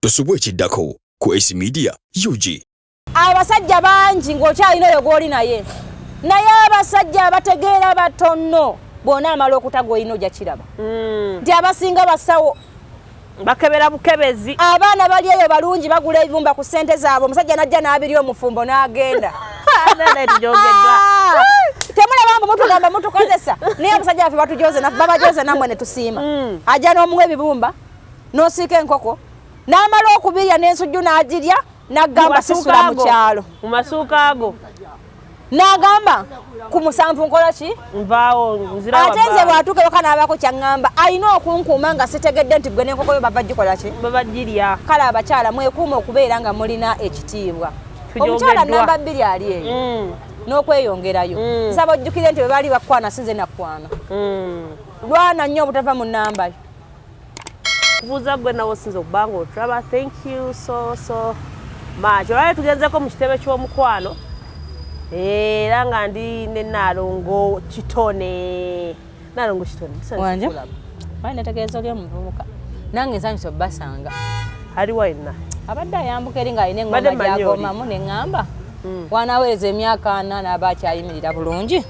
Tosubwa ekiddako ku Ace Media UG. Abasajja bangi ng'okyalina oyo gw'oli naye, naye abasajja abategeera batono. Bw'onaamala okuta gw'olina ojja kiraba nti abasinga basawo. Bakebera bukebezi. Abaana bali eyo balungi, bagula ebibumba ku ssente zaabwe, omusajja n'ajja n'abiri omufumbo n'agenda. Tujogeddwa. Temulaba mbu mutugamba mutukozesa, naye abasajja baffe batujoze, babajoze nammwe ne tusiima. Ajja n'omuwa ebibumba n'osiika enkoko n'amala okubirya n'ensujju n'agirya, n'agamba sisula mu kyalo. Mu masuuka ago. N'agamba ku 7 nkola ki? Nvaawo nzira. Ate nze bw'atuuka ewaka n'abaako kyaŋŋamba, alina okunkuuma nga sitegedde nti gwe n'enkoko yo bava gikola ki? Babagirya. Kale abakyala mwekuuma okubeera nga mulina ekitiibwa. Tujogeddwa. Omukyala namba 2 ali eyo n'okweyongerayo, nsaba ojjukire nti bwe baali bakwana sinze nakwana. Lwana nnyo obutava mu nnamba yo. Kubuuza gwe nawe osinza okuba nga otulaba, thank you so so much. Olwali tugenzeko mu kitebe ky'omukwano, era nga ndi ne Naalongo Kitone. Naalongo Kitone. Wanje bali netegereza oli omuvubuka, nange nsanyusa obbasanga. Aliwa yenna? Abadde ayambuka eri ng'alina eŋŋoma. Badde mmanyi oli. Gyagomamu ne ŋŋamba wanaaweereza emyaka 40 n'aba akyayimirira bulungi.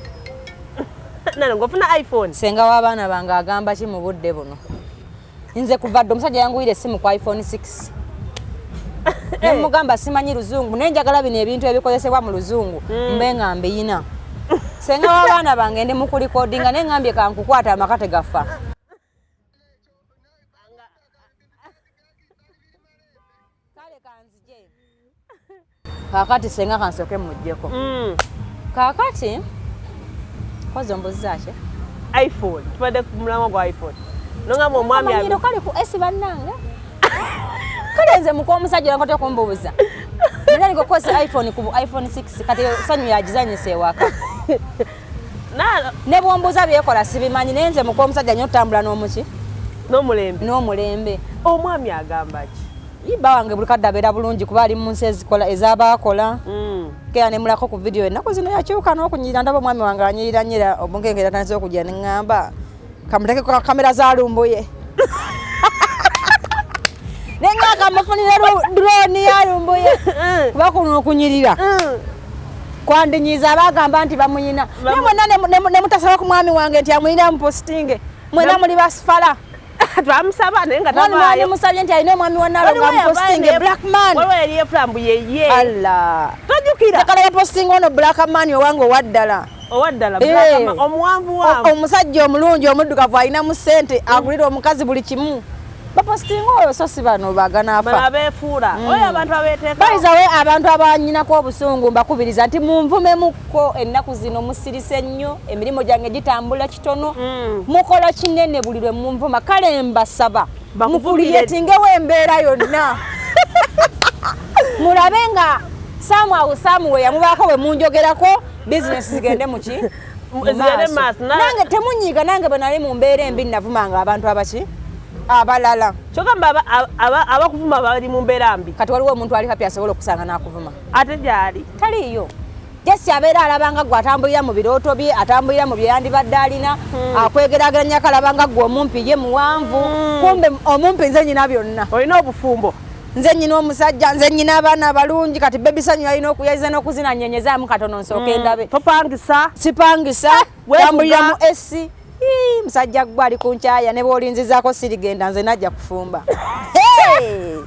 Naalongo, ofuna iPhone? Senga w'abaana bange agamba ki mu budde buno? Nze kuva dde omusajja yanguyira essimu ku iPhone 6, nemugamba simanyi luzungu, naye njagala bino ebintu ebikozesebwa mu luzungu mbe nga mbiyina. Senga w'abaana bange, ndi mu kurecordinga, naye ŋŋambye kankukwata amaka tegafa. Kale kanzije kaakati, senga kansooke muggyeko. Kaakati kozi ombuziza ki? iPhone, tubadde ku mulamwa gwa iPhone, nongamba omwami Amanyiro kali ku esi bannange. Kale nze muka omusajja wange okumbuuza nali kukozesa iPhone ku iPhone 6, kati sanyu yagizanyisa ewaka. Ne bwombuuza byekola sibimanyi, naye nze muka omusajja nnyo otambula n'omuki? N'omulembe. N'omulembe. Omwami agamba ki? Bba wange buli kadde abeera bulungi kuba ali mu nsi ezikola ez'abaakola. Kera nemulako ku vidiyo ennaku zino yakyuka n'okunyirira, ndaba omwami wange anyirira nyira obunkengera atandise okujja, neŋŋamba kamutekeko kamera zalumbuye, neŋŋamba kamufunire drone yalumbuye, kuba kuno okunyirira kwandinyiiza abagamba nti bamuyina, naye mwenna ne mutasaba ku mwami wange nti amuyina mupositinge, mwena muli basifala. Twamusaba naye nga mwami tavaayo. Musabye nti alina omwami wa Nalo nga mupositinge black man. Waliwo yali yefula mbu yeye. Allah. Tojjukira? Njagala bapositinga ono black man owange owaddala. Owaddala. Eh. Omuwanvu wanvu. Omusajja omulungi omuddugavu alinamu ssente, agulira omukazi buli kimu, bapositinga oyo, so si bano bano baganaafa. Abeefuula oyo, abantu abeeteeka. Bayizawe abantu abanyinako obusungu, mbakubiriza nti munvumemukko ennaku zino musirise nnyo, emirimu gyange gitambula kitono. Mukola kinene buli lwe munvuma, kale mbasaba Bakuvumire. Mucreatingewo embeera yonna mulabe nga somehow somewhere yamubaako bwe munjogerako, bizinesi zigende muki? Mu Zigende maaso. maaso. Nange temunyiiga, nange bwe nali mu mbeera embi navumanga abantu abaki abalala. Kyogamba abakuvuma bali mu mbeera mbi. Kati waliwo omuntu ali happy asobola okusanga n'akuvuma? Ate gyali. Taliiyo. Jesi abeera alabanga gwe atambulira mu birooto bye, atambulira mu bye yandibadde alina, akwegerageranyako, alabanga gwe omumpi ye muwanvu. Kumbe omumpi nze nyina byonna. Olina obufumbo. Nze nyina omusajja, nze nyina abaana abalungi. Kati baby Sanyu alina okuyayiza n'okuzina nyenyezaamu katono nsooke ndabe. Topangisa. Sipangisa. Weevuga. Tambulira mu esi. Ii, musajja gwe ali ku nkyaya ne bw'olinzizaako sirigenda, nze najja kufumba. Hey!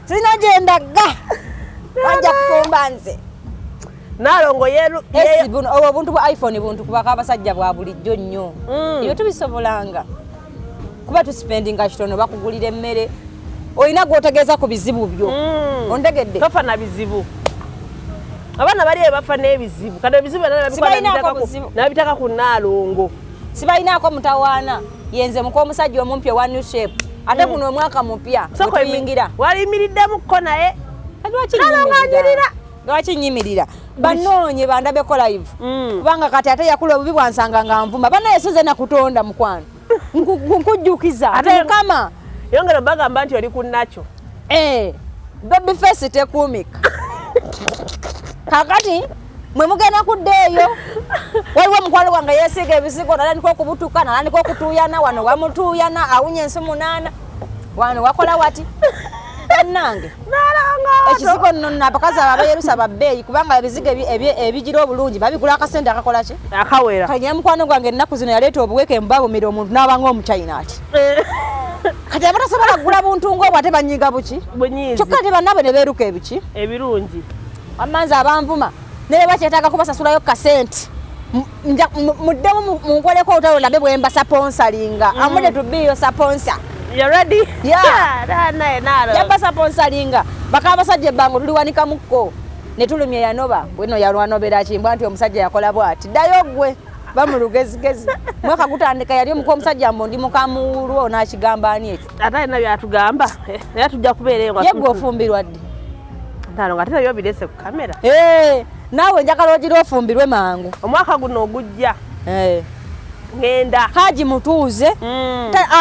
Sirina gyendaga, najja kufumba nze. Nalongo yeru. Esi buno obwo obuntu bwa iPhone buntu kubako abasajja bwa bulijjo nnyo. Ebyo tubisobolanga kuba tuspendinga kitono, bakugulira emmere, olina gwotegeeza ku bizibu byo. Ontegedde? Tofa na bizibu. Abaana bali eyo bafa n'ebizibu, kati ebizibu byonna Sibalinaako buzibu. nabitaka ku Naalongo. Sibalinaako mutawaana, yenze muka omusajja omumpi owa new shape, ate guno omwaka mupya wetuyingira. Walimiriddemuko naye. Lwaki Nalongo nnyimirira? anyirira. Lwaki nnyimirira? Banoonye bandabeko live. Kubanga kati ate yakula obubi bwansanga nga nvuma banaye, sinze nakutonda mukwano. Nkujjukiza ate Mukama. Yongera bagamba nti oli ku nakyo. Eh, baby face tekuumika. Kakati mwe mugenda kudda eyo, waliwo omukwano gwange yeesiiga ebisigo natandika okubutuka, natandika okutuuyana wano, wamutuuyana awunya ensi 8 wano, wakola wati. Bannange, ekizigo nno nno abakazi abo abeerusa babbeeyi, kubanga ebizigo ebigira obulungi babigula akasente akakola ki? Akawera. Kanyina mukwano gwange ennaku zino yaleeta obuweke mbabumira omuntu n'abanga Omuchina ati kati abatasobola kugula buntu ng'obwo ate banyiga buki? Bunyiizi. Kyokka ate bannaabwe ne beeruka ebiki? Ebirungi. Amanzi abanvuma naye bakyetaaga kubasasulayo kasente. Muddemu munkoleko olutalo labe bwe mbasponsoringa. I'm ready to be your sponsor. You ready? Yeah. Naye nalo. Yabasponsoringa baka abasajja ebbango tuliwanika mukko ne tulumya yanoba bweno yalwanobera kimbwa nti omusajja yakola bw'ati, ddayo gwe bamulugezigezi mwaka gutandika yali omuka omusajja mbu ndi mukamuwulwo onaakigamba ani ekyo? Ate alina byatugamba, era tujja kubeera eyo nga Ye gwe ofumbirwa ddi? Nalo nga ate nabyo birese ku kamera. Eh, naawe njagala ogira ofumbirwe mangu. Omwaka guno ogujja ŋŋenda. Haji mutuuze.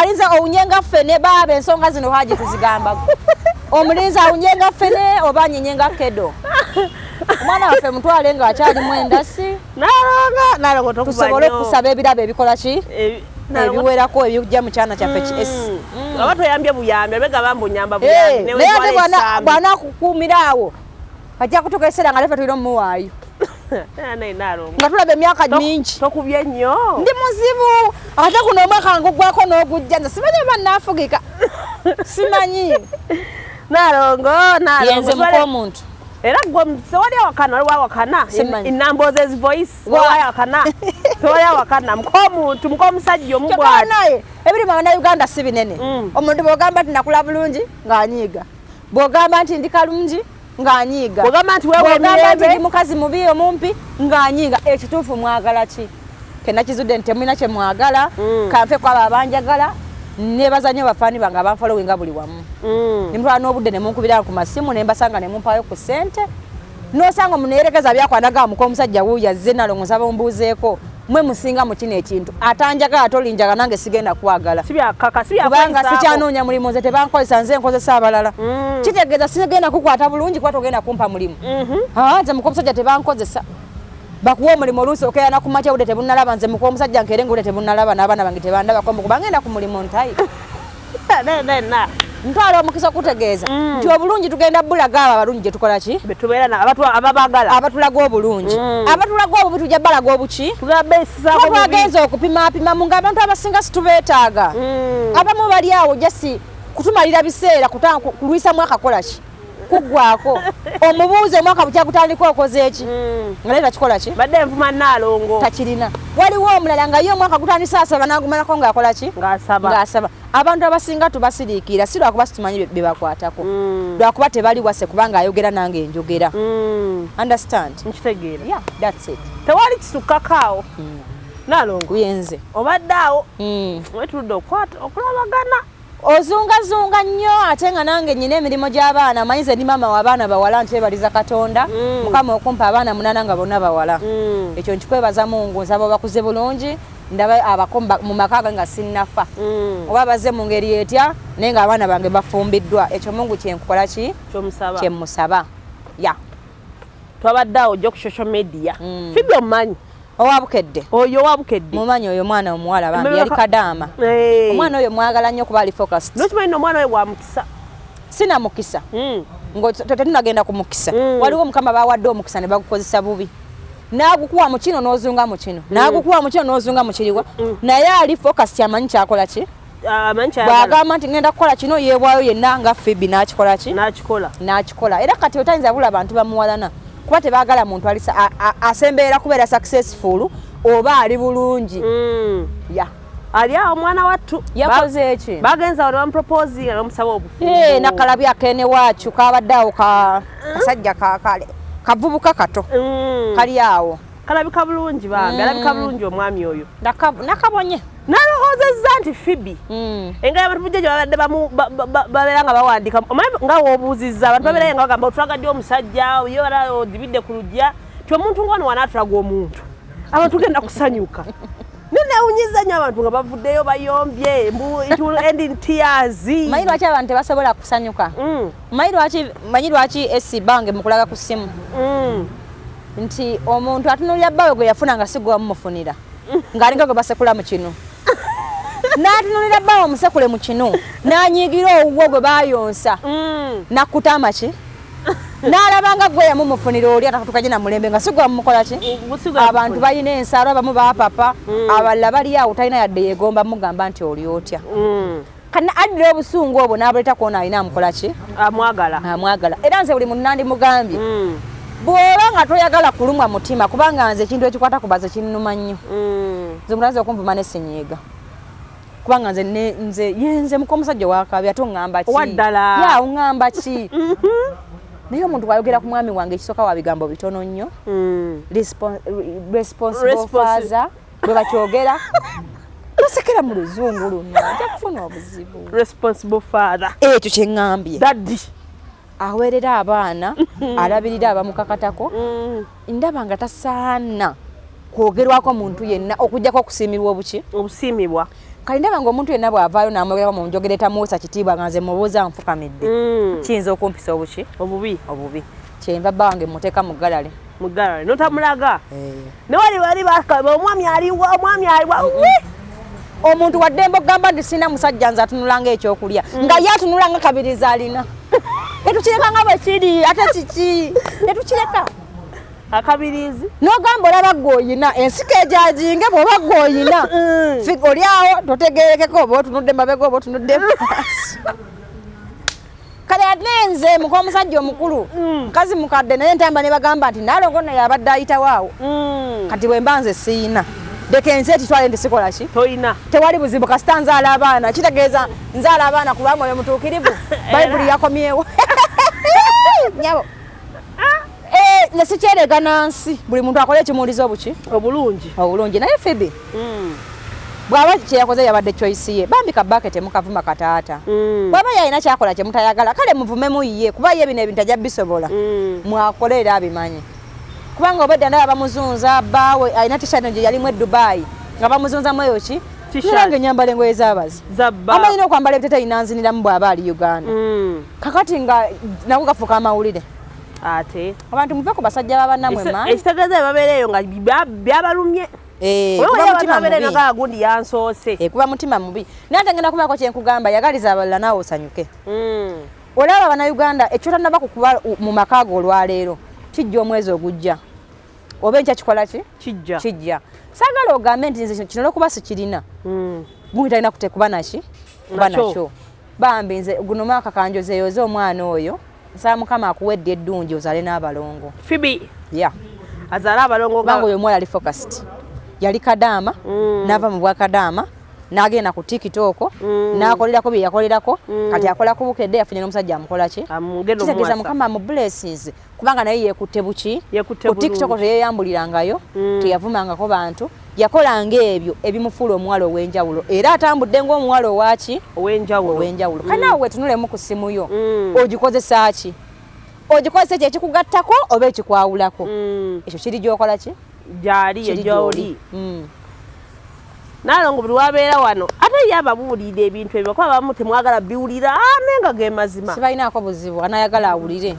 Alinza owunye nga ffene baaba ensonga zino haji tuzigambako omulinzi awunye nga ffene oba anyenye nga kedo omwana waffe mutwale ng'akyalimu endasi. Nalonga, nalongo, tokuba tusobole nnyo. Okusaba ebirabo ebikola ki? Nalongo- Ebiwerako ebijja mu kyana kyaffe ki S. Oba toyambye buyambi abegamba mbu nyamba Eh, buyambi. Naye ate bw'anaakukuumira awo ajja kutuuka ekiseera nga lefe tulina omumuwaayo Nalongo nga tulaba emyaka mingi. Tokubye nnyo. Ndi muzibu ate guno omwaka ngugwako n'ogujja nze simanyi oba naafugika, simanyi. Nalongo, nalongo. Yenze muka omuntu. Era gwe tewali awakana, waliwo awakana? Simanyi. In Namboz's voice. Wali awakana? Tewali awakana. Muka omuntu, muka omusajja omu Kyokka bw'ati. Naye ebiri mu Bannayuganda si binene. Omuntu bw'ogamba nti nakula bulungi ng'anyiiga, bw'ogamba nti ndi kalungi ng'anyiiga, Bw'ogamba nti weewa bw'ogamba nti emirembe. ndi mukazi mubi omumpi ng'anyiiga. Ekituufu mwagala ki? Kenakizudde nti temulina kye mwagala. Kanfe kwabo abanjagala, nebaza nnyo bafaani bange abanfollowinga buli wamu. Nemutwala n'obudde ne munkubira ku masimu ne mbasanga ne mumpaayo ku ssente nosanga omuntu neyerekeza byakwanaga muka omusajja wuuyo azze nalongo nsaba ombuuzeeko mwe musinga mu kino ekintu atanjagala tolinjaga nange sigenda kwagala Si byakaka, si kubanga byakweyisaako. sikyanoonya mulimu, nze tebankozesa, nze nkozesa abalala. Kitegeeza sigenda kukwata bulungi kuba togenda kumpa mulimu. Ah, nze muka omusajja tebankozesa. Bakuwa omulimu oluusi okeera ku makya budde tebunnalaba. Nze muka omusajja nkeere nga budde tebunnalaba n'abaana bange tebandabako mbu kuba ngenda ku mulimu ntayi. Na, na, na. Ntwala omukisa okutegeeza nti obulungi tugenda bulaga abo abalungi gye tukola ki? Betubeera na ababagala. Abatulaga obulungi. Abatulaga obubi tujja balaga obuki? Tugamba beesizaako Kuba bubi. twagenza okupimapimamu ng'abantu abasinga situbeetaaga. Abamu bali awo just kutumalira biseera kulwisa mwaka kola ki kuggwako omubuuze omwaka bukya gutandika okoze eki nga naye takikola ki? Badde nvuma Naalongo. Takirina. Waliwo omulala nga ye omwaka gutandise asaba n'agumalako ng'akola ki? Ng'asaba. Ng'asaba. Abantu abasinga tubasiriikira si lwakuba situmanyi bye bakwatako, lwakuba tebali wase kubanga ayogera nange enjogera. Understand? Nkitegeera. Yeah, that's it. Tewali kisukkako awo, Naalongo. Uyenze. Obadde awo wetuludde okukwata okulabagana. Ozungazunga nnyo ate nga nange nyina emirimu gy'abaana. Manyi nze ndi maama w'abaana bawala, nkyebaliza Katonda Mukama okumpa abaana 8 nga bonna bawala. Ekyo nkikwebaza Mungu. Nsaba obakuze bulungi ndaba abako mu maka gange nga sinnafa oba bazze mu ngeri etya, naye ng'abaana bange bafumbiddwa. Ekyo Mungu kyenkukola ki? Kyomusaba. Kyemusaba ya. Twabadde awo ojja ku social media. Phoebe omumanyi? Owabukedde? Oyo owabukedde. Mumanyi oyo omwana omuwala bambi Emabega yali kadaama. Omwana oyo mwagala nnyo kuba ali focused. Nokimanyi nomwana oyo wa mukisa? Sina mukisa. Ngo tetunagenda ku mukisa. Waliwo Mukama bawadde omukisa ne bagukozesa bubi, n'agukuwa mu kino n'ozunga mu kino, n'agukuwa mu kino n'ozunga mu kiriwa. Naye ali focused, amanyi kyakola ki. Amanyi kyayagala. Bw'agamba nti ngenda kukola kino, yeebwayo yenna nga Phoebe n'akikola ki? N'akikola. N'akikola. Era kati otayinza bula bantu bamuwalana kuba tebaagala muntu ali asemberera kubeera successful oba ali bulungi. Ya. Ali awo omwana wattu. Yakoze eki? Bagenza awo ne bamuproposinga ne bamusaba obufumbo. Eh, nakalabi akene waacu kabadde awo ka kasajja kakale kavubuka kato kali awo. Kalabika bulungi bambi, alabika bulungi omwami oyo. Nakabonye. Nalowoozezza nti Phoebe engeri abantu bujja gye babadde babeera nga bawandiika, omanyi nga woobuuzizza abantu babeerayo nga bagamba otulaga ddi omusajja ye wala odibidde ku lujja ti omuntu ng'ono wanaatulaga omuntu abantu tugenda kusanyuka. Nenewunyiza nnyo abantu nga bavuddeyo bayombye mbu it will end in tears. Manyi lwaki abantu tebasobola kusanyuka? Manyi lwaki esi bange mukulaga ku ssimu nti omuntu atunuulira bbaawe gwe yafuna nga si gwe wamumufunira ng'alinga gwe basekula mu kino. N'atunulira bbawe omusekule mu kinu, n'anyiigira owuwo gwe baayonsa. Nakkuta amaki, n'alaba nga gwe yamumufunira oli atatukaje na mulembe nga si gwe wamukola ki. Abantu balina ensalo, abamu bapapa, abalala bali awo talina yadde yeegomba mugamba nti oli otya. Kana addira obusungu obwo n'abuleeta kwona alina amukola ki, amwagala. Amwagala. Era nze buli munandi mugambye, bw'oba nga toyagala kulumwa mutima, kubanga nze ekintu ekikwata ku baze kinnuma nnyo. Nze omuntu ayinza okunvuma ne sinyiiga, kubanga nze nze yenze muka omusajja owakabi, ate oŋŋamba ki? Owaddala. Ya, oŋŋamba ki? Naye omuntu bw'ayogera ku mwami wange, ekisooka wa bigambo bitono nnyo. Responsible father, bwe bakyogera basekera mu luzungu luno, nja kufuna obuzibu. Responsible father. Ekyo kye ŋŋambye. Daddy. Aweerera abaana, alabirira abamukakatako. Ndaba nga tasaana kwogerwako muntu yenna okugjako okusiimirwa obuki? Obusiimibwa. Kale ndaba nga omuntu yenna bw'avaayo n'amwogerako mu njogera etamuweesa kitiibwa, nga nze mubuuza nfukamidde, kiyinza okumpisa obuki? Obubi. Obubi. Kyenva bba wange muteeka mu galale. Mugalale notamulaga ne wali wali bakaba omwami aliwa, omwami aliwa we. Omuntu waddembe okugamba nti sirina musajja, nze atunula nga ekyokulya, nga ye atunula nga kabirizi alina. Netukireka nga bwe kiri, ate kiki netukireka. Akabirizi. N'ogamba olaba gwe oyina ensiko ejajinge, bw'oba gwe oyina oli awo totegerekeko, oba otunudde mabega oba otunudde maaso. Kale ate nze muka omusajja omukulu, mukazi mukadde, naye ntamba ne bagamba nti Nalongo naye abadde ayitawo awo. Kati bwe mba nze siyina, leka ensi ekitwale nti sikola ki? Toyina. Tewali buzibu, kasita nzaala abaana. Kitegeeza nzaala abaana ku lwa Mwoyo Mutuukirivu. Bayibuli yakomyewo nyabo. Eh, nze sikyerega nansi, buli muntu akole ekimuwuliza obuki? Obulungi. Obulungi. Naye Phoebe bw'aba kyeyakoze yabadde choice ye, bambi kabake temukavuma kataata. Bw'aba yalina kyakola kyemutayagala, kale muvumemu ye, kuba ye bino ebintu ajja bisobola. Mwakole era abimanyi, kubanga obedda ndaba bamuzunza. Bbaawe alina t-shirt gye yalimu e Dubai nga bamuzunzamu eyo ki? T-shirt. Era nga enyambala engoye z'abazi Zabba. amalina okwambala ebiteteeyi nanziniramu bw'aba ali Uganda. Kakati nga nako gafuuka amawulire. Ate abantu muve ku basajja babannamwe maani. Ekitegeeza babeera eyo nga byabalumye. Eh, Oba kuba wali mutima abantu babeera mubi. eno nga gundi yansoose. Eh, kuba mutima mubi. Naye ate ngenda kubaako kyenkugamba, yagaliza abalala naawe osanyuke. Olaba Bannayuganda, ekyotanaba kukuba mu maka go olwaleero kijja omwezi ogujja oba enkya kikola ki? Kijja. Kijja. Saagala ogambe nti nze kino olwokuba sikirina, gundi talina kuba naki, kuba Nakyo. nakyo. Bambi nze guno mwaka kanjozeeyoze omwana oyo, nsaba Mukama akuwa eddi eddungi ozaale n'abalongo. Phoebe ya azaale abalongo. Kubanga oyo omuwala ali focused, yali kadaama, n'ava mu bwa kadaama n'agenda ku TikTok, n'akolerako bye yakolerako. Kati akola ku Bukedde, yafunye n'omusajja amukola ki? Amugenda Kitegeeza omuwasa. Mukama mu blessings, kubanga naye yeekutte buki? Yeekutte Ku TikTok. Bulungi. Teyeyambulirangayo, teyavumangako bantu, yakolanga ebyo ebimufuula omuwala ow'enjawulo, era atambudde ng'omuwala owaki? Ow'enjawulo. Ow'enjawulo. Kale naawe wetunulemu ku ssimu yo, ogikozesa ki? Ogikozesa ekyo ekikugattako oba ekikwawulako? Ekyo kiri gyokola ki? Gyali. Kiri gyoli. gy'oli. Nalongo buli wabeera wano ate ye ababuulira ebintu ebyo, kuba abamu temwagala biwulira, ame nga ge mazima. Sibalinaako buzibu, anayagala awulire,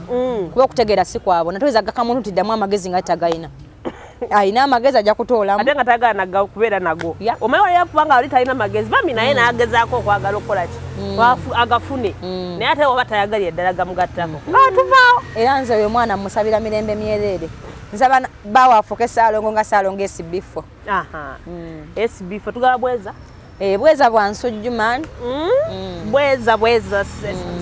kuba okutegeera si kwabona. Toyinza gaka muntu nti ddamu amagezi nga tagayina. Alina amagezi ajja kutoolamu. Ate nga tagala naga kubeera nago. Omanyi wali akuba nga wali talina magezi bambi, naye n'agezaako okwagala okukola ki? Agafune, naye ate oba tayagalira ddala gamugattako nga tuvaawo. Era nze oyo omwana musabira mirembe myereere. Nsaba baawe afuuke Saalongo nga Saalongo SB4. Aha. SB4 tugaba bweza. Eh, bweza bwa nsujju man. Bweza bweza,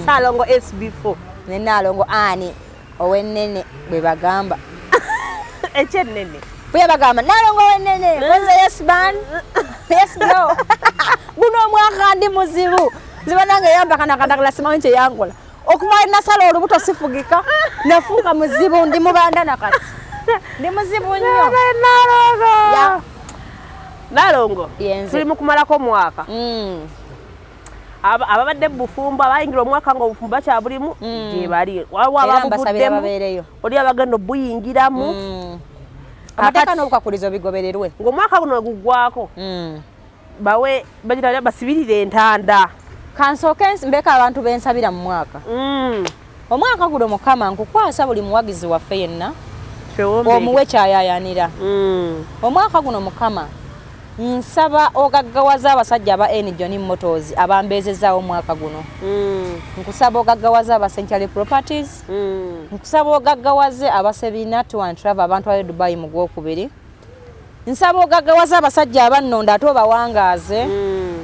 Saalongo SB4. Ne Naalongo ani ow'ennene bwe bagamba. Ekyennene. Bwe bagamba Naalongo ow'ennene, nze yes man, yes bro. Guno omwaka ndi muzibu, nziba nange yampakana simanyi kye yankola. Okuva nasala olubuto sifugika, nafuuka muzibu, ndi mubandana, kati ndi muzibu nnyo. Nalongo. Ya. Nalongo. Yenze. Tuli mu kumalako mwaka. Ababadde mu bufumbo, abayingira omwaka nga obufumbo bakyabulimu, gye bali. Waliwo Era mbasabira ababuvuddemu, babeereyo. oli abagenda obuyingiramu. Amateeka n'obukakulizo bigobererwe. Ng'omwaka guno weguggwako, bawe bagira basibirire entanda. Kansooke mbeeko abantu bensabira mu mwaka. Omwaka guno, Mukama, nkukwasa buli muwagizi waffe yenna, Twewombeeke. omuwe kyayayanira. Omwaka guno, Mukama, Nsaba ogaggawaza abasajja aba N Johnny Motors abambeezezaawo omwaka guno. Nkusaba ogaggawaze aba Century Properties. Nkusaba ogaggawaze aba Sebina Tour and Travel abantu abe Dubai mu gwokubiri. Nsaba ogaggawaze abasajja abannonda ate obawangaaze.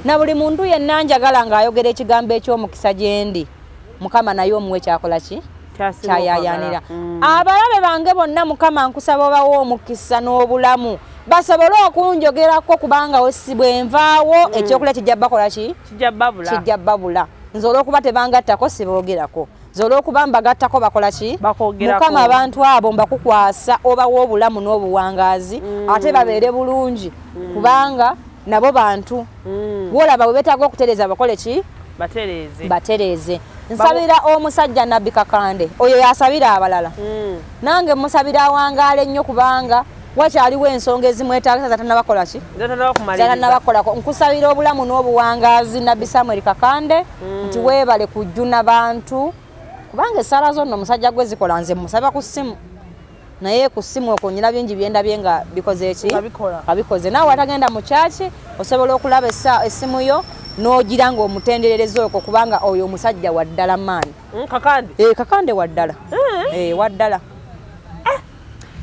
Na buli muntu yenna njagala ng'ayogera ekigambo eky'omukisa gye ndi. Mukama naye omuwe kyakola ki? Kyayayanira. Abalabe bange bonna Mukama nkusaba obawe omukisa n'obulamu basobole okunjogerako, kubanga bwe nvaawo ekyokulya kijja bakola ki? Kijja babula. Nze olw'okuba tebangattako siboogerako, nze olw'okuba mbagattako bakola ki? Mukama abantu abo mbakukwasa obawe obulamu n'obuwangaazi ate babeere bulungi, kubanga nabo bantu. Wolaba bwe beetaaga okutereeza bakole ki? Batereeze. Nsabira omusajja Nabbi Kakande oyo yasabira abalala, nange musabira awangaale nnyo, kubanga wakyaliwo ensonga ezimwetaagisa zatannabakola ki, zatannabakolako. Nkusabira obulamu n'obuwangaazi Nabbi Samuel Kakande, nti weebale kujjuna bantu, kubanga essaala zonna omusajja gwe zikola. Nze musaba ku ssimu, naye ku ssimu okwo nyina bingi byendabye nga bikoze eki nga bikoze. Naawe atagenda mu kyaki osobola okulaba essimu yo n'ogira ng'omutenderereza okwo, kubanga oyo omusajja wa ddala maani. Kakande. Kakande wa ddala, wa ddala.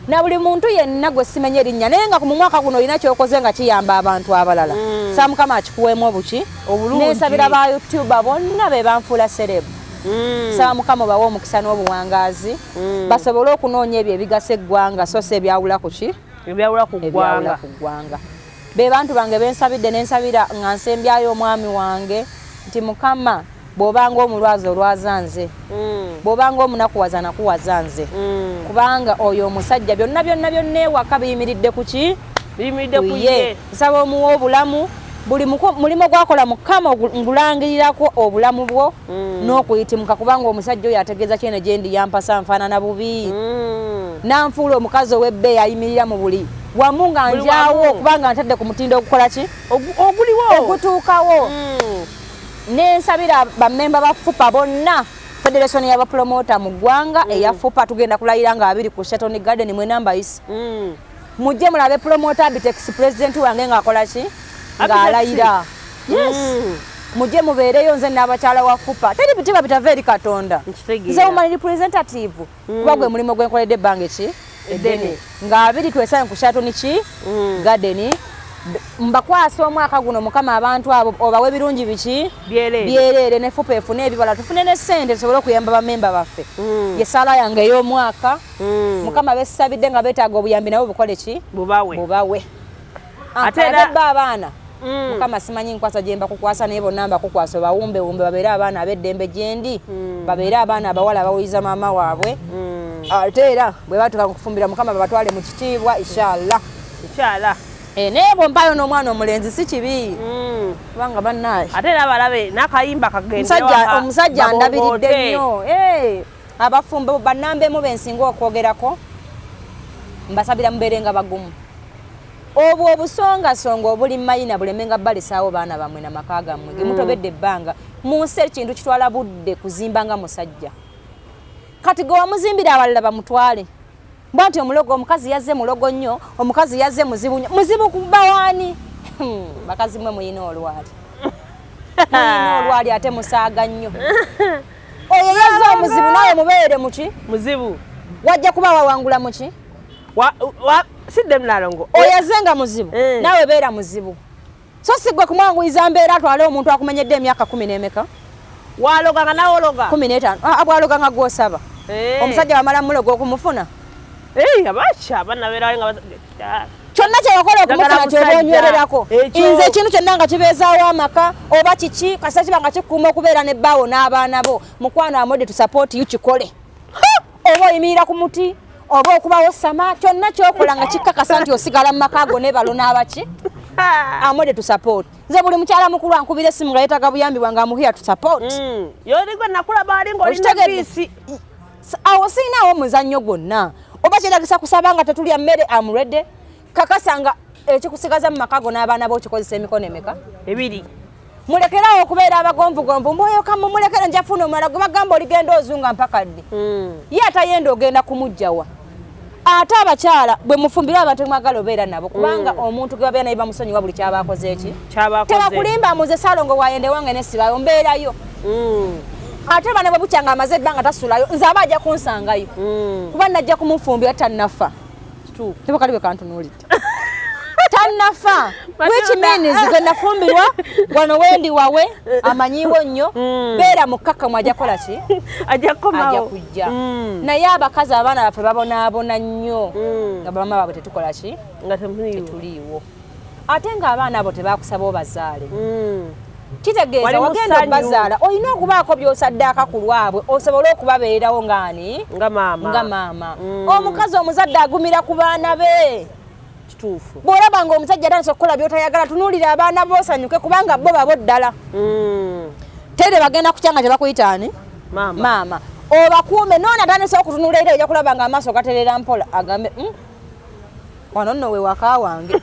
Na buli muntu yenna gwe simenya erinnya, naye nga mu mwaka guno olina kyokoze nga kiyamba abantu abalala, sa Mukama akikuweemu obuki. Nensabira ba YouTuber bonna be banfuula celeb, saba Mukama obawe omukisa n'obuwangaazi, basobole okunoonya ebyo ebigasa eggwanga, so si ebyawula ku ki, ebyawula ku ggwanga. Be bantu bange bensabidde. Nensabira nga nsembyayo omwami wange nti Mukama, bw'obanga omulwaza olwaza nze, bw'obanga omunakuwaza nakuwaza nze, kubanga oyo omusajja byonna byonna byonna ewaka biyimiridde ku ki? Ye. Nsaba omuwa obulamu, buli mulimu gwakola Mukama ngulangirirako obulamu bwo n'okuyitimuka, kubanga omusajja oyo ategeeza kyene gyendi yampasa nfaanana bubi, nanfuula omukazi ow'ebbeeyi ayimirira mu buli wamu nga njawo, kubanga ntadde ku mutindo ogukola ki? Oguliwo. Ogutuukawo. Nensabira bammemba ba FUPA bonna, federation y'abapromota mu ggwanga eya FUPA. Tugenda kulayira nga 20 ku Sheraton Garden. Mwena mbayise, mujje mulabe promoter Abitex, president wange, ng'akola ki? Ng'alayira. Yes, mujje mubeereyo. Nze n'abakyala wa FUPA, teri bitiba bitava eri Katonda. Nze woman representative, kuba gwe mulimu gwenkoledde ebbanga eki eddene. Nga 20 twesange ku Sheraton ki Garden. Mbakwasa omwaka guno, Mukama, abantu abo obawe ebirungi biki? Byereere. Ne FUPA efune ebibala, tufune ne ssente tusobole okuyamba bamemba baffe. Yesaala yange ey'omwaka. Mukama, besabidde nga beetaaga obuyambi, nabo bukole ki? Bubawe. Ate ba abaana, Mukama, simanyi nkwasa gye mbakukwasa, naye bonna mbakukwasa obawumbewumbe babeere abaana ab'eddembe gyendi, babeere abaana abawala abawuliza maama waabwe, ate era bwe batuuka kufumbira, Mukama babatwale mu kitiibwa, inshallah. Inshallah. Naye bwompayo n'omwana omulenzi si kibi, kubanga bannaye Ate era balabe n'akayimba kagende. Omusajja andabiridde nnyo. Abafumbo bannambemu bensinga okwogerako, mbasabira mubeere nga bagumu. Obwo obusongasonga obuli mayina bulemenga balesaawo baana bammwe namaka gammwe gemutobedde ebbanga mu nsi. Ekintu kitwala budde kuzimba nga musajja. Kati gwe wamuzimbira, abalala bamutwale mbwa nti omulogo, omukazi yazze mulogo nnyo, omukazi yazze muzibu nnyo. Muzibu kubawaani? Bakazi mwe muyina olwali, muyina olwali, ate musaaga nnyo. Oyo yazze omuzibu, naawe mubeere muki? Muzibu. Wajja kuba wawangula muki? Sidde Nalongo. Oyo azze nga muzibu, naawe beera muzibu, so si gwe kumwanguyiza mbeera atwale omuntu akumenyedde emyaka 10 n'emeka. Waloganga nawe ologa. 15. Ah, bwaloga nga gwosaba. Omusajja wamala muloga okumufuna. Abacha banabeerawo nga Kyonna kyewakola okumufuna kyoba onywererako. Nze ekintu kyonna nga kibeezaawo amaka oba kiki, kasita kiba nga kikuuma okubeera ne bbaawo n'abaana bo, mukwano, am ready to support you. Kikole, oba oyimirira ku muti oba okubawo sama, kyonna kyokola nga kikakasa nti osigala mu maka go nebalo n'abaki, am ready to support. Nze buli mukyala mukulu ankubira essimu nga yeetaaga buyambi bwange, am here to support. Yoligwe nakulaba ali ng'olina biisi. Awo siinaawo muzannyo gwonna. Oba kyetagisa kusaba nga tetulya mmere, am ready. Kakasa nga ekikusigaza mu maka go n'abaana bo okikozesa emikono emeka? Ebiri. Mulekerawo okubeera abagonvugonvu. Mbwoyoka mumulekere, nja funa omulala. Gwe bagamba oligenda ozunga mpaka ddi? Ye atayenda ogenda kumugjawa? Ate abakyala bwe mufumbira abantu mwagala obeera nabo, kubanga omuntu gwe babeera naye bamusonyiwa buli kyaba akoze eki. Kyabakoze. Tebakulimba, muze Salongo wayende wange nesibayo mbeerayo. Ate bana bwe bukyanga amaze ebbanga tasulayo, nze aba ajja kunsangayo, kuba najja kumufumbira tannafa. Kituufu. Tebakali bwe kantunuulidde tannafa, which means gwe nafumbirwa wano wendi wawe amanyiwo nnyo. Beera mukkakkamu, ajja kukola ki? Ajja kukomawo. Ajja kujja. Naye abakazi, abaana baffe babonaabona nnyo nga bamama baabwe tetukola ki? Nga temuliiwo. Tuliiwo, ate ng'abaana abo tebakusaba obazaale. Kitegeeza Wali mu wagenda ssanyu. okubazaala olina okubaako by'osaddaaka ku lwabwe osobole okubabeererawo ng'ani? Nga maama. Nga maama. Omukazi omuzadde agumira ku baana be. Kituufu. Bw'olaba nga omusajja atandise okukola by'otayagala, tunuulira abaana bo osanyuke, kubanga bo babo ddala. Tere bagenda kutya nga tebakuyita ani? Maama. Maama. Obakuume. Noona atandise okutunula era ojja kulaba nga amaaso gaterera mpola, agambe, wano nno we waka wange."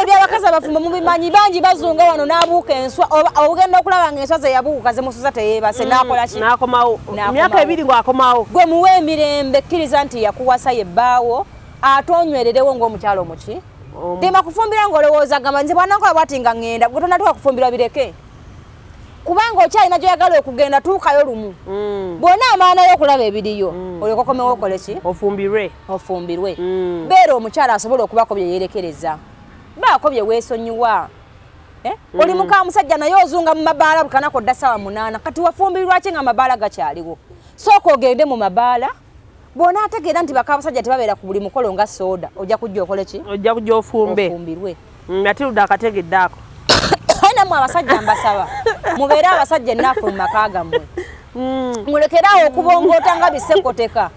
Ebyo abakazi abafumbo mubimanyi, bangi bazunga wano n'abuuka enswa, oba ogenda okulaba nga enswa ze yabuuka zimusuza, teyeebase, n'akola ki? N'akomawo. N'akomawo. Myaka 2 ng'akomawo. Gwe muwe emirembe, kkiriza nti yakuwasa ye bbaawo, ate onywererewo ng'omukyalo omuki. Tema kufumbira ng'olowooza gamba nze bwanankola bwati nga ŋŋenda. Gwe tonatuuka kufumbirwa, bireke, kubanga okyalina gy'oyagala okugenda. Tuukayo lumu, bw'ona amaanayo okulaba ebiriyo, olyoka okomewo okole ki? Ofumbirwe. Ofumbirwe. Beera omukyala asobola okubaako bye yeerekereza, baako bye weesonyiwa. Eh? Oli muka musajja naye ozunga mu mabaala bukanako dda ssaawa 8. Kati wafumbirwa ki nga amabaala gakyaliwo? Sooka ogende mu mabaala, bw'onaategeera nti bakabasajja tebabeera ku buli mukolo nga sooda, ojja kujja okole ki? Ojja kujja ofumbe. Ofumbirwe. Matilda akategedde ako. Aye nammwe abasajja mbasaba mubeere abasajja ennaafu mu maka gammwe. Mulekeraawo okubongoota nga bisekoteka.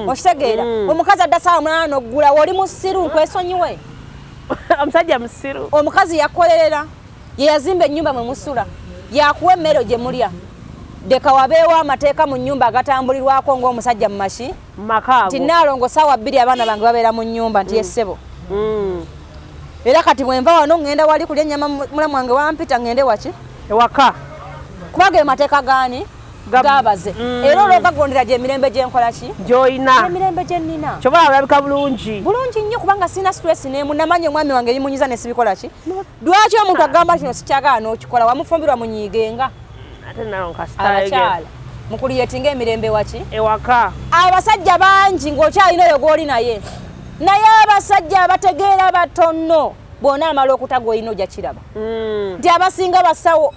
Okitegeera? Omukazi adda ssaawa 8 n'oggulawo, oli musiru, nkwesonyiwe. Omusajja musiru. Omukazi yakolerera, ye yazimba ennyumba mwe musula, yakuwa emmere gye mulya. Deka wabeewo amateeka mu nnyumba agatambulirwako ng'omusajja mu maki mu maka nti ago. Naalongo, ssaawa 2 abaana bange babeera mu nnyumba, nti yessebo. Era kati bwenva wano ŋŋenda wali kulya ennyama, mulamu wange wampita ŋŋende waki? Ewaka. Kuba ge mateeka gaani? Gabaze. Era olwogagondera gyemirembe gyenkola ki? Gy'olina. Emirembe gye nnina. Kyoba olabika bulungi. Bulungi nnyo, kubanga sirina stress n'emu. Namanya omwami wange ebimunyiza ne sibikola ki. Lwaki omuntu agamba kino sikyagala n'okikola? Wamufumbirwa, munyiigenga. Ate nawe kasita. Abakyala mukuliyetinga emirembe waki? Ewaka. Abasajja bangi ng'okyalina oyo gw'oli naye, naye abasajja abategeera batono. Bw'ona amala okuta gw'olina ojja kiraba nti abasinga basawo.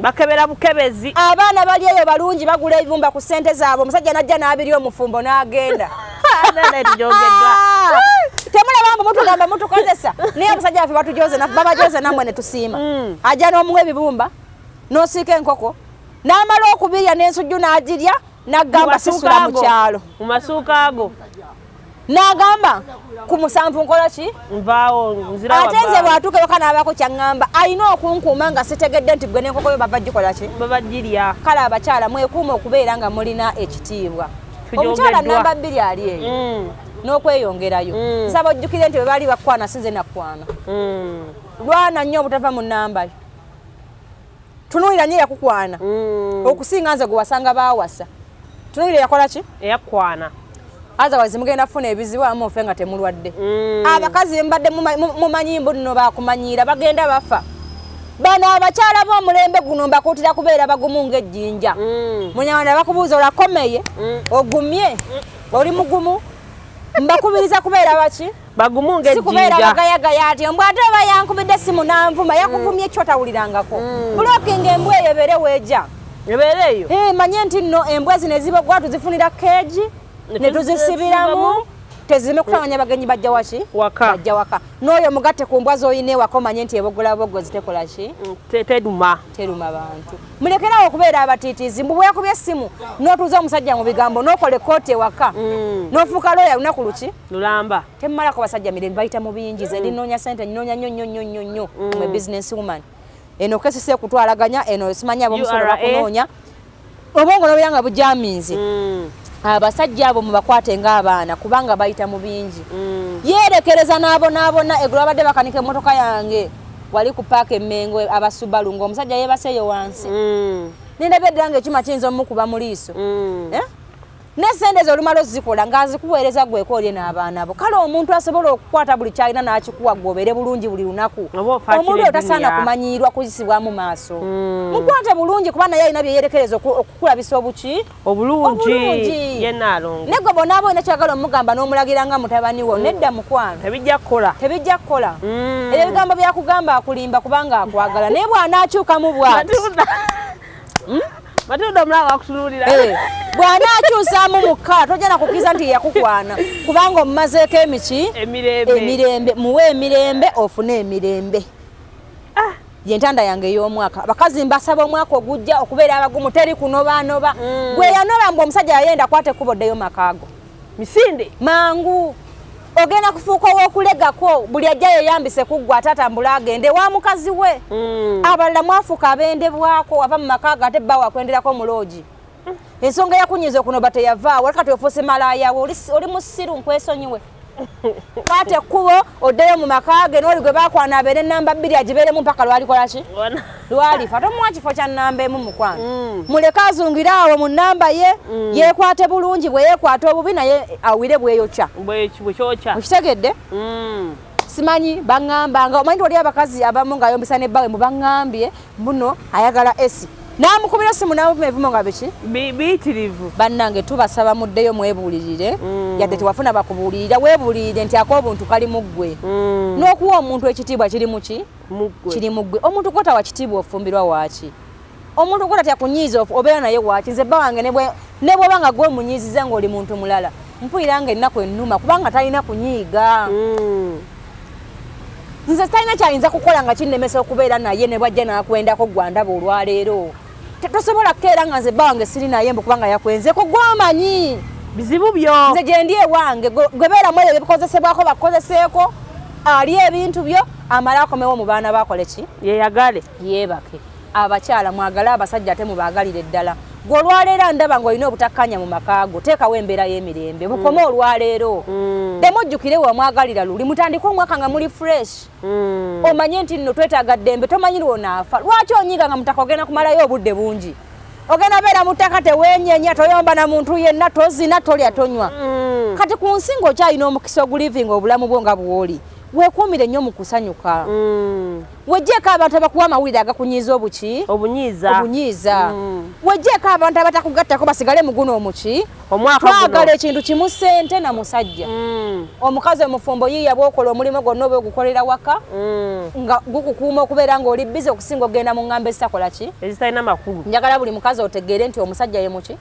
Bakebera bukebezi. Abaana bali eyo balungi, bagula ebibumba ku ssente zaabwe, omusajja najja n'abiri omufumbo n'agenda. Nene tujogeddwa. Temulaba mbu mutugamba mutukozesa, naye abasajja baffe batujoze, babajoze nammwe ne tusiima. Ajja n'omuwa ebibumba n'osiika enkoko n'amala okubirya n'ensujju n'agirya, n'agamba sisula mu kyalo. Mu masuuka ago. N'agamba ku 7 nkola ki? Nvaawo nzira. Ate nze bw'atuuka ewaka n'abaako kyaŋŋamba, alina okunkuuma nga sitegedde nti gwe n'enkoko yo bava gikola ki? Babagirya. Kale abakyala mwekuuma okubeera nga mulina ekitiibwa. Tujogeddwa. Omukyala namba 2 ali eyo n'okweyongerayo, nsaba ojjukire nti bwe baali bakwana sinze nakwana. Lwana nnyo obutava mu nnamba yo. Tunuulira nnyo eyakukwana okusinga nze gwe wasanga baawasa. Tunuulira yakola ki? Eyakwana. Otherwise mugenda kufuna ebizibu amu ofe nga temulwadde. Abakazi mbadde mumanyi mbu nno bakumanyiira, bagenda bafa. Bano abakyala b'omulembe guno mbakuutira kubeera bagumu ng'ejjinja. Munyarwanda bakubuuza olakomeye, ogumye, oli mugumu. Mbakubiriza kubeera baki? Bagumu Si kubeera ng'ejjinja. bagayagaya ati mbw ate oba yankubidde simu nanvuma. Yakuvumye ekyo tawulirangako. Blocking embwa eyo ebeere weeja. Ebeera eyo. Eh, manye nti nno embwa zino ezibogwa tuzifunira keegi ne tuzisibiramu tezireme kutawanya bagenyi bajja waki? Waka. Bajja waka. N'oyo mugatte ku mbwa z'olina ewaka, omanye nti ebogola bogozi tekola ki? Teruma. Teruma bantu. Mulekerawo okubeera abatiitiizi mbu bweyakubye essimu n'otuuza omusajja mu bigambo n'okola ekkooti ewaka n'ofuuka looya lunaku luki? Lulamba. Temumalako basajja mirembe, bayita mu bingi. Ze ndinoonya sente, nnoonya nnyo nnyo nnyo nnyo nnyo. Mwe business woman, eno kesisi ekutwalaganya, eno simanyi ab'omusolo URA. bakunoonya, obwongo nobeera nga bujaminze. Abasajja abo mubakwate ng'abaana, kubanga bayita mu bingi. Yeerekereza n'abonaabona. Eggulo babadde bakanika emmotoka yange wali ku paaka Emmengo, abasubalu, ng'omusajja yeebaseeyo wansi. Nendabye ddala ng'ekyuma kiyinza omukuba mu liiso. Eh? Ne sente ze olumala ozikola ng'azikuweereza gweko olye n'abaana bo. Kale omuntu asobola okukwata buli kyalina n'akikuwa gwe obeere bulungi buli lunaku, Oba ofaakira omuntu oyo tasaana eddunia. kumanyiirwa kuyisibwamu maaso. Mukwate bulungi, kuba naye alina byeyerekereza okukulabisa obuki obulungi. Obulungi. Ye Naalongo. Ne gwe bonaaba olina kyagala omugamba n'omulagira nga mutabani wo, nedda mukwano. Tebijja kukola. Tebijja kukola. Ebyo ebigambo byakugamba akulimba, kubanga akwagala, naye bw'anaakyukamu bw'ati, Matilda, Matilda, omulaba akutunuulira. Eh, bw'anaakyusaamu mukka, tojja nakukkiriza nti yakukwana, kubanga omumazeeko emiki emirembe. Emirembe. Muwe emirembe, ofune emirembe. Yentanda yange ey'omwaka. Abakazi mbasaba omwaka ogujja okubeera abagumu, teri kunobaanoba. Gwe yanoba mbu omusajja yayenda, kwata ekkubo ddeyo makaago. Misinde. Mangu ogenda kufuuka ow'okulegako. Buli ajja yeyambise kuggwa, ate atambule agende wa mukazi we. Abalala mwafuuka abendebwako, ava mu maka ge ate bba wakwenderako mu loogi. Ensonga eyakunyiza okunoba teyavaawo, kati ofuuse malaayawe. Oli musiru, nkwesonyiwe. Kwata ekkubo oddeyo mu maka ge, n'oli gwe bakwana abeere namba 2, agibeeremu mpaka lwalikola ki? Lwalifa. Tomuwa kifo kya namba 1, mukwano. Muleke azungire awo mu namba ye, yeekwate bulungi. Bwe yeekwata obubi, naye awire bweyokya. Bwekyokya. Okitegedde? Simanyi baŋŋambanga, omanyi nti wali abakazi abamu ng'ayombesa ne bbawe, mbu baŋŋambye mbuno ayagala esi, n'amukubira simu n'amuvuma ebivumo nga biki. Biyitirivu. Bannange, tubasaba muddeyo mwebuulirire. Yadde tewafuna bakubuulirira, weebuulirire nti ak'obuntu kali mu ggwe, n'okuwa omuntu ekitiibwa kiri mu ki? Muggwe. Kiri mu ggwe. Omuntu gwotawa kitiibwa, ofumbirwa waaki? Omuntu gwotatya kunyiiza, obeera naye waaki? Nze bba wange ne bw'oba nga gwe omunyiiziza ng'oli muntu mulala, mpulira nga ennaku ennuma, kubanga talina kunyiiga. Nze talina kyayinza kukola nga kinnemesa okubeera naye. Ne bwajja n'akwendako, gwandaba olwaleero, tosobola kukeera nga nze bba wange siri naye mbu kubanga yakwenzeko. Gwomanyi bizibu byo. Nze gye ndi ewange, gwe beeramu ebyo ebikozesebwako, bakukozeseeko, ali ebintu byo, amale akomewo mu baana bakole ki? Yeyagale. Yeebake. Abakyala, mwagale abasajja, ate mubaagalire ddala. Gwe olwaleero ndaba ng'olina obutakkanya mu maka go, teekawo embeera y'emirembe, bukome olwaleero. Demujjukire wamwagalira luli, mutandike omwaka nga muli fresh. Omanye nti nno twetaaga ddembe, tomanyi lwonaafa. Lwaki onyiiga nga mutaka ogenda kumalayo obudde bungi? Ogenda beera mutaka, teweenyenya, toyomba na muntu yenna, tozina, tolya, tonywa. Kati ku nsi ng'okyalina omukisa ogulivinga obulamu bwo nga bw'oli, weekuumire nnyo mu kusanyuka. Wejjeeko abantu abakuwa amawulire agakunyiiza obuki? Obunyiiza. Obunyiiza. Wejjeeko abantu abatakugattako, basigale mu guno omuki omwaka twagala guno. Ekintu kimu, ssente na musajja. Omukazi omufumbo, yiiya bw'okola omulimu gwonna oba ogukolera waka nga gukukuuma okubeera ng'oli busy okusinga okugenda mu ŋŋamba ezitakola ki? Ezitalina makulu. Njagala buli mukazi otegeere nti omusajja ye muki?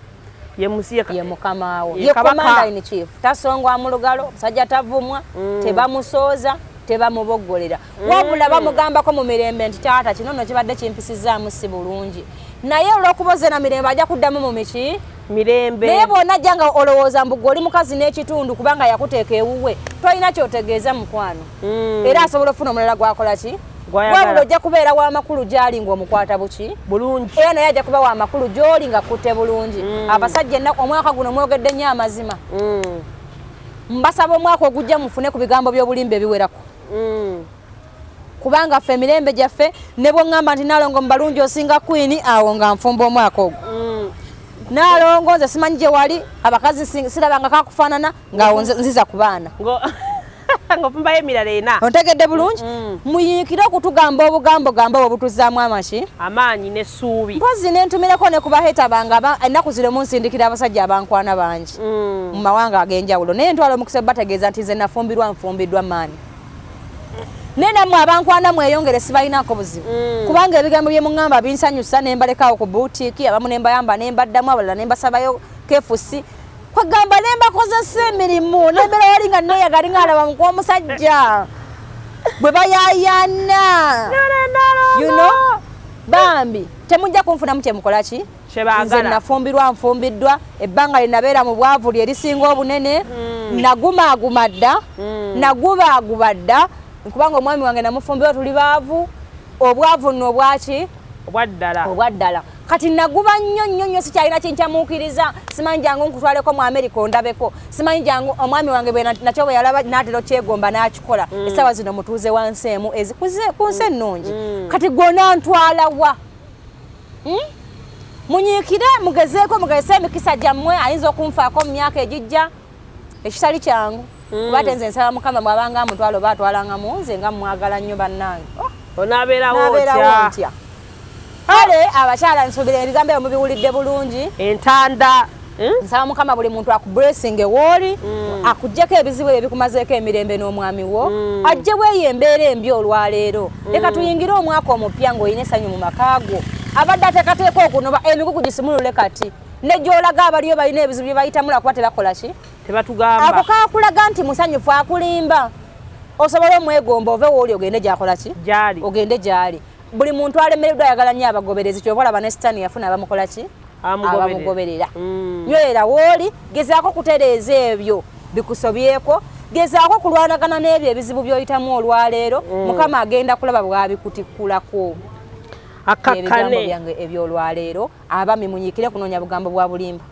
Ye musi. Ye mukamaawo. Ye ye kabaka. Commander in chief. Tasongwa mu lugalo, omusajja tavumwa, tebamusooza, tebamuboggolera, wabula bamugambako mu mirembe nti taata, kino nno kibadde kimpisizaamu si bulungi. Naye olw'okuboze na mirembe, ajja kuddamu mu miki? Mirembe. Naye bw'onajja nga olowooza mbu gwe oli mukazi n'ekitundu kubanga yakuteeka ewuwe, tolina kyotegeeza, mukwano. Era asobola okufuna omulala gwakola ki? Gw'ayagala. Wabula ojja kubeera w'amakulu gy'ali ng'omukwata buki? Bulungi. Era naye ajja kuba w'amakulu gy'oli nga kutte bulungi. Abasajja, ennaku omwaka guno mwogedde nnyo amazima. Mbasaba omwaka ogujja mufune ku bigambo by'obulimba ebiwerako, kubanga ffe emirembe gyaffe, ne bwoŋŋamba nti Naalongo mu balungi osinga queen, awo nga nfumba omwaka ogwo. Naalongo nze simanyi gye wali abakazi sirabanga kakufaanana, ngaawo nziza ku baana. Ng'ofumbayo emirala ena. Ontegedde bulungi? Muyiikire okutugamba obugambo gamba obwo butuzaamu amaki? Amaanyi n'essuubi. Mpozi nentumireko ne ku baheta bange ennaku zino munsindikira abasajja abankwana bangi mu mawanga ag'enjawulo, naye ntwala omukisa bategeeza nti nze nafumbirwa, nfumbiddwa maani, naye nammwe abankwana mweyongere, sibalinaako buzibu, kubanga ebigambo bye muŋŋamba binsanyusa. Ne mbalekaawo ku buutiiki, abamu ne mbayamba ne mbaddamu, abalala ne mbasabayo kefusi, kwegamba ne mbakozesa emirimu nembeera wali nga neeyagali nga alaba mukw'omusajja bwe bayayana. Bambi temujja kunfunamu kyemukola ki? Kyebaagala. Nze nafumbirwa, nfumbiddwa. Ebbanga lye nabeera mu bwavu lye lisinga obunene. Nagumaaguma dda, nagubaaguba dda, kubanga omwami wange namufumbirwa tuli baavu, obwavu nno obwaki? Obwaddala. Obwaddala. Kati naguba nnyo nnyo nnyo, sikyalina kinkyamuukiriza. Simanyi jangu nkutwaleko mu Amerika ondabeko, simanyi jangu. Omwami wange bwe nakyo bwe yalaba n'atera okyegomba n'akikola. Essaawa zino mutuuze wansi emu ezikuze ku nsi ennungi. Kati gw'onantwala wa? Munyiikire, mugezeeko, mugezese emikisa gyammwe. Ayinza okunfaako mu myaka egijja, ekitali kyangu, kuba te nze nsaba Mukama bw'abanga amutwala oba atwalanga mu nze nga mwagala nnyo bannange. Oh, Onaabeerawo naabeerawo otya? Ntya? Kale abakyala, nsuubira ebigambo ebyo mubiwulidde bulungi. Entanda. Nsaba Mukama buli muntu akublessing ewooli, akugjeko ebizibu ebyo ebikumazeeko emirembe n'omwami wo, ajjewo eyo embeera embi olwaleero. Leka tuyingire omwaka omupya ng'olina essanyu mu maka go. Abadde ateekateeka okunoba emigugu, gisimulule kati, ne gy'olaga abaliyo balina ebizibu bye bayitamu lwakuba tebakola ki. Tebatugamba. Ako kakulaga nti musanyufu, akulimba osobole omwegomba, ove wooli ogende gyakola ki, gyali. Ogende gyali. Buli muntu alemereddwa ayagala nnyo abagoberezi. Kyova olaba ne Sitaani yafuna abamukola ki? Abamugoberera. Abamugoberera. Nywerera wooli, gezaako kutereeza ebyo bikusobyeko, gezaako kulwanagana n'ebyo ebizibu by'oyitamu olwaleero. Mukama agenda kulaba bw'abikutikkulako. Ebigambo Akakkane. byange ebyolwaleero, abami munyiikire kunoonya bugambo bwa bulimba.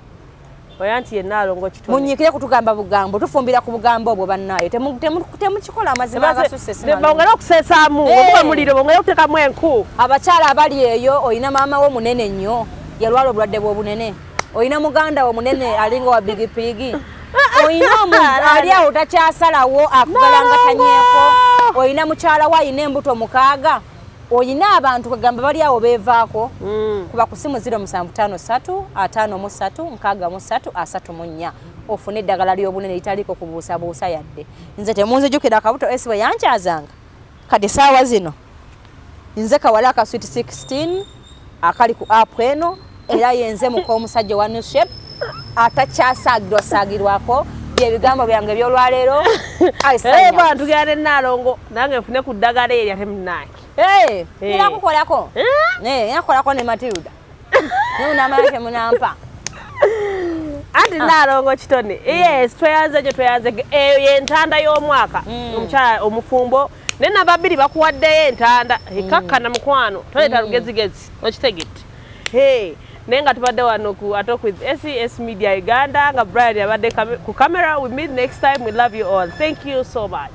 Oya nti yenna alongo kitone. Munyiikire kutugamba bugambo, tufumbira ku bugambo obwo bannaayo. Temukikola amazima agasusse si malungi. Bongere okusesaamu. Oguba muliro, bongere okuteekamu enku. Abakyala abali eyo, olina maama wo munene nnyo yalwala obulwadde bw'obunene, olina muganda wo munene alinga wa bigipigi, olina omuntu ali awo takyasalawo akugalangatanyeeko, olina mukyala wo alina embuto 6, olina abantu kwegamba bali awo beevaako. Kuba ku simu 0753 53 63 34 ofune eddagala ly'obunene litaliiko kubuusabuusa yadde. Nze temunzijukira akabuto esi bwe yankyazanga. Kati saawa zino nze kawala aka sweet 16 akali ku app eno, era yenze muka omusajja wa new shape atakyasaagirwa saagirwako. Byebigambo byange ebyolwaleero. Eh, bwana, tugenda ne Naalongo, nange nfune ku ddagala eryo ate munnange. Nina kukolako. Nina kukolako ne Matilda, naye munamala temunampa. Anti Naalongo Kitone, yes, tweyanze gye tweyanze. Eyo yentanda y'omwaka. Omukyala omufumbo naye namba 2 bakuwaddeyo entanda ekakkana. Mukwano, toleeta lugezigezi, okitegedde? Hey, naye nga tubadde wano ku A Talk with SES Media Uganda, nga Brian abadde ku camera. We meet next time. We love you all. Thank you so much.